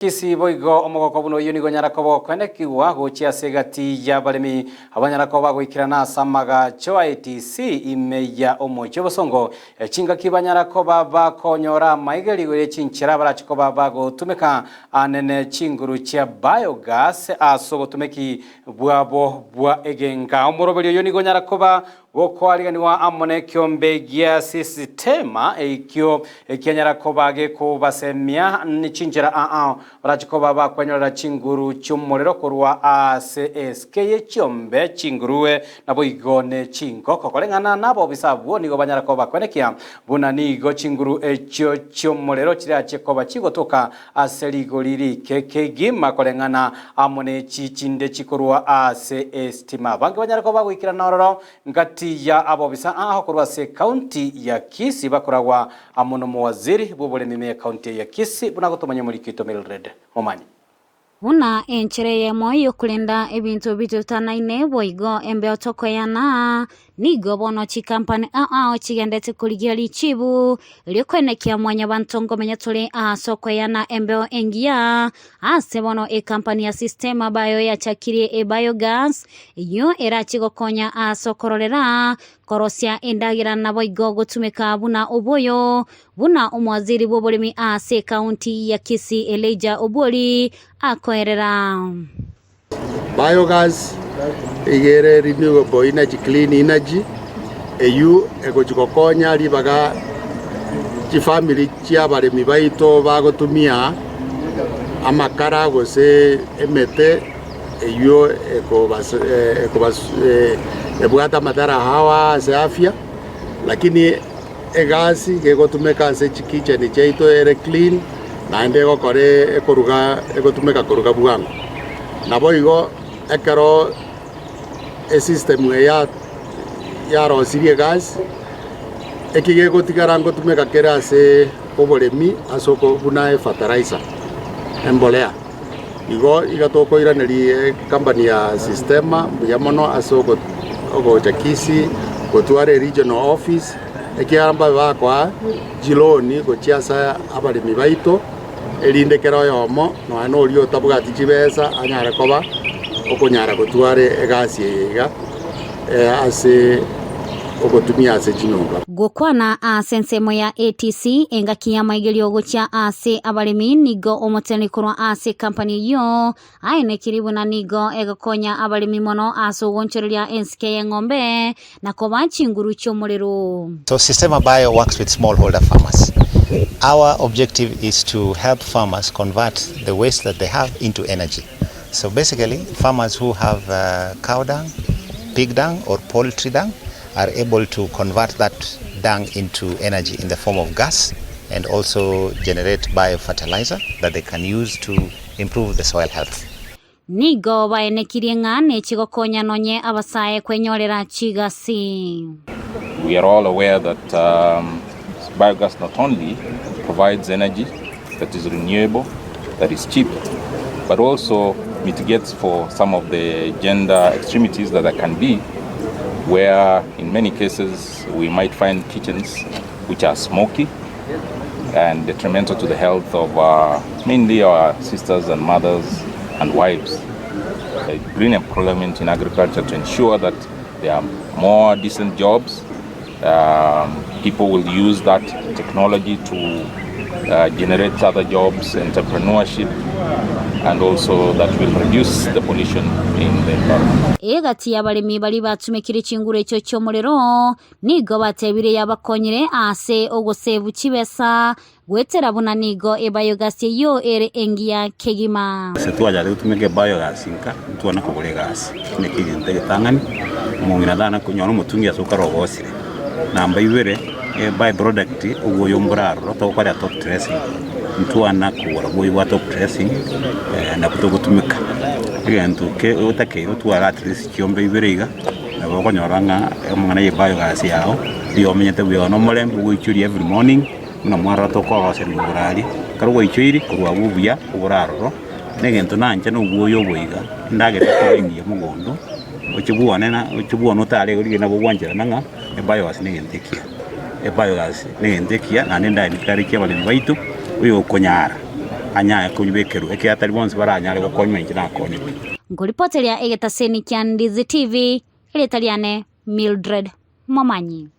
Kisii boigo omogoko buna oyio nigo onyara koba okoenekigwa gochia ase egati y'abaremi abanyara koba bagoikerana ase amagacho a ATC ime ya omochie obosongo chingaki banyara koba bakonyora amaiga rigori echinchera barache koba bagotumeka anene chinguru chia biogas ase obotumeki bwabo bwa egenka. Omoroberi oyo nigo onyara koba Gokoariganigwa amo nekiombe gia Sistema ekio ekianyara koba gekobasemia chinchera aao barache koba bakwenyorera chinguru chi'omorero korwa ase esike ye chiombe, chingurue, naboigo ne chingoko. Koreng'ana nabobisa abwo nigo banyara koba bakwenekia buna nigo chinguru echio chi'omorero chirache koba chigotoka ase rigori rike kegima koreng'ana amo nechi chinde chikorwa ase esitima. Abange banyare koba bagoikerana ororo ngati ya abobisa aa korwa ase ekaunti ya Kisii bakoragwa amo nomowaziri bw'oboremi ime y'ekaunti eye ya Kisii buna gotomanya omoriki oito Mildred Momanyi. Buna enchera eyemo y'okorenda ebinto bitotanaine boigo embeo tokoyana, nigo bono chikampani ao ao chigendete korigia richibu ri'okoenekia mwanyabanto nkomenya tore ase okoyana embeo engiya. Ase bono ekampani ya Sistema Bio yachakirie ebiogas eyio erache gokonya ase okororera korosia endagera naboigo gotumeka buna oboyo Buna omwaziri bw'oboremi ase ekaunti ya Kisii Elijah Obwori akoerera. Biogas iga ere renewable energy, clean energy, eywo egochi gokonya ribaga chifamiri chiabaremi baito bagotumia amakara gose emete eywo ebwate amadhara ao ase afya lakini. Egasi gegotumeka ase chikicheni chiaito ere clean naende egokora ekoruga egotumeka koruga bwango. Naboigo ekero esystem eye yarosirie egasi, eki gegotigara ngotumeka kere ase oboremi ase oko buna efertilizer, embolea. Igo iga tokoiraneria ecompany ya Sistema mbuya mono ase ogocha Kisii gotwara eregional office, ekiagera mbabe bakoa chiloan gochia ase abaremi baito, erinde kera oyomo nonya na oria otabwati chibesa anyare koba okonyara gotwara egasi eye iga ase ogotumia ase chinyomba. Gokwana ase ensemo ya ATC engaki y'amaigerio gochia ase abaremi nigo omoteni korwa ase ekampani eyio aenekirie buna nigo egokonya abaremi mono ase ogonchoreria ensike y'eng'ombe na kobaa chinguru chi'omorero. So Sistema Bio works with smallholder farmers. Our objective is to help farmers convert the waste that they have into energy. So basically farmers who have uh, cow dung, pig dung or poultry dung are able to convert that dung into energy in the form of gas and also generate biofertilizer that they can use to improve the soil health. Nigo baenekirie ng'a nechigokonya nonye abasae kwenyorera chigasi. We are all aware that um, biogas not only provides energy that is renewable, that is cheap, but also mitigates for some of the gender extremities that there can be, where in many cases we might find kitchens which are smoky and detrimental to the health of uh, mainly our sisters and mothers and wives. A green employment in agriculture to ensure that there are more decent jobs. Um, people will use that technology to uh, generate other jobs, entrepreneurship, and also that will reduce the pollution in the environment. Egati y'abaremi baria batumekire chinguru echio chi'omorero nigo batebire yabakonyire ase ogosevu chibesa Goetera buna nigo ebayogas eyio ere engiya kegima. Ase twachate gotumeka ebayogas nka, ntwana kogora egasi. Ekio nakio egento egetang'ani, omong'ina tana konyora omotungi ase okare ogosire. Namba ibere, e by product, obwoyo mbore aroro togokorera top dressing, ntwana kogora obwoyo bwa top dressing nabwo togotumeka. Egento ke otakeire otware at least chiombe ibere iga, nabo okonyora ng'a amang'ana ya ebayogas yago, riria omenyete buya na omorembe ogoichoria every morning. Buna mwarora tokoroserigwa igoro aria, ekero gwaichoiri korwa abwo obuya obore aroro, na egento nanche nobwoyo obo iga, endagera ekoba engiya mogondo, oche bwane na oche bwane otare igo riria nabo ogwancherana ng'a ebiogas na egento ekiya. Ebiogas na egento ekiya naende endagera ekare ekia abaremi baito, oyokonyara. Anyare kobekerwa, ekiagera tari bonsi baranyare gokonywa inche nakonyete. Nkoripoteria egetaseni kia Ndizi TV, erieta riane Mildred Momanyi.